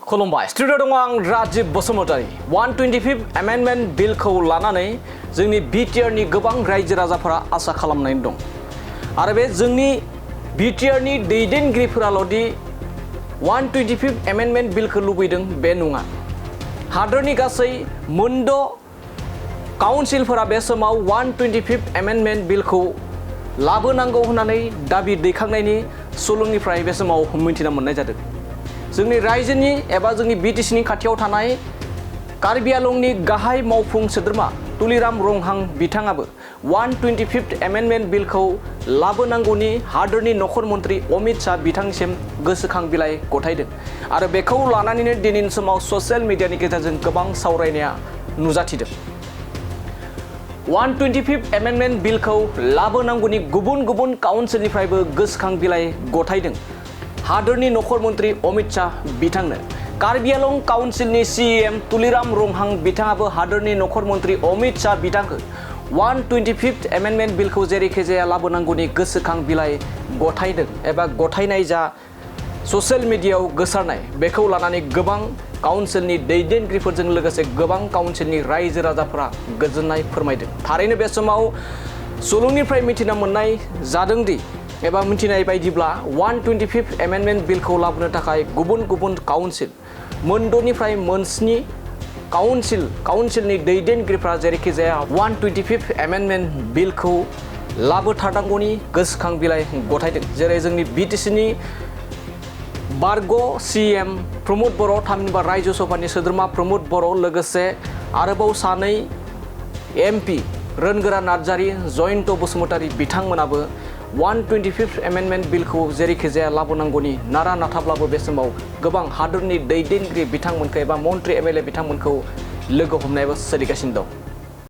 खुलुमबाय स्टुडिअ दङ आं राजिब बसुमतारी 125th एमेन्डमेन्ट बिलखौ लानानै जोंनि बिटिआरनि गोबां रायजो राजाफोरा आसा खालामनानै दं आरो बे जोंनि बिटिआरनि दैदेनगिरिफोराल'दि 125th एमेन्डमेन्ट बिलखौ लुबैदों बे नङा हादरनि गासै मोनद' काउन्सिलफोरा बे समाव 125th एमेन्डमेन्ट बिलखौ लाबोनांगौ होननानै दाबि दैखांनायनि सुलुंनिफ्राय बे समाव मिथिना मोननाय जादों जोंनि रायजोनि एबा जोंनि बिटिसिनि खाथियाव थानाय कार्बि आंलंनि गाहाय मावफुं सोद्रोमा तुलिराम रंहां बिथाङाबो 125th एमेन्डमेन्ट बिलखौ लाबोनांगौनि हादरनि नखर मन्त्रि अमित शाह बिथांसिम गोसोखां बिलाइ गथायदों आरो बेखौ लानानैनो दिनैनि समाव ससियेल मिडियानि गेजेरजों गोबां सावरायनाया नुजाथिदों 125th एमेन्डमेन्ट बिलखौ लाबोनांगौनि गुबुन गुबुन काउन्सिलनिफ्रायबो गोसोखां बिलाइ गथायदों हादरनि नखर मन्त्रि अमित शाह बिथांनो कार्बि आंलं काउन्सिलनि सिएम तुलिराम रंहां बिथाङाबो हादरनि नखर मन्त्रि अमित शाह बिथांखौ 125th एमेन्डमेन्ट बिलखौ जेरैखिजाया लाबोनांगौनि गोसोखां बिलाइ गथायदों एबा गथायनाय जा ससियेल मिडियायाव गोसारनाय बेखौ लानानै गोबां काउन्सिलनि दैदेनगिरिफोरजों लोगोसे गोबां काउन्सिलनि रायजो राजाफोरा गोजोननाय फोरमायदों थारैनो बे समाव सुलुंनिफ्राय मिथिना मोननाय जादोंदि एबा मिथिनाय बायदिब्ला 125th एमेन्डमेन्ट बिलखौ लाबोनो थाखाय गुबुन गुबुन काउन्सिल मोनद'निफ्राय मोनस्नि काउन्सिलनि दैदेनगिरिफ्रा जेरैखिजाया 125th एमेन्डमेन्ट बिलखौ लाबोथारनांगौनि गोसोखां बिलाइ गथायदों जेरै जोंनि बिटिसिनि बारग' सिएम प्रमद बर' थामहिनबा रायजो सभानि सोद्रोमा प्रमद बर' लोगोसे आरोबाव सानै एमपि रोनगोरा नार्जारी जयन्त बसुमतारी बिथांमोनाबो 125th एमेन्डमेन्ट बिलखौ जेरैखिजाया लाबोनांगौनि नारा नाथाब्लाबो बे समाव गोबां हादरनि दैदेनगिरि बिथांमोनखौ एबा मन्त्रि एमएलए बिथांमोनखौ लोगो हमनायाबो सोलिगासिनो दं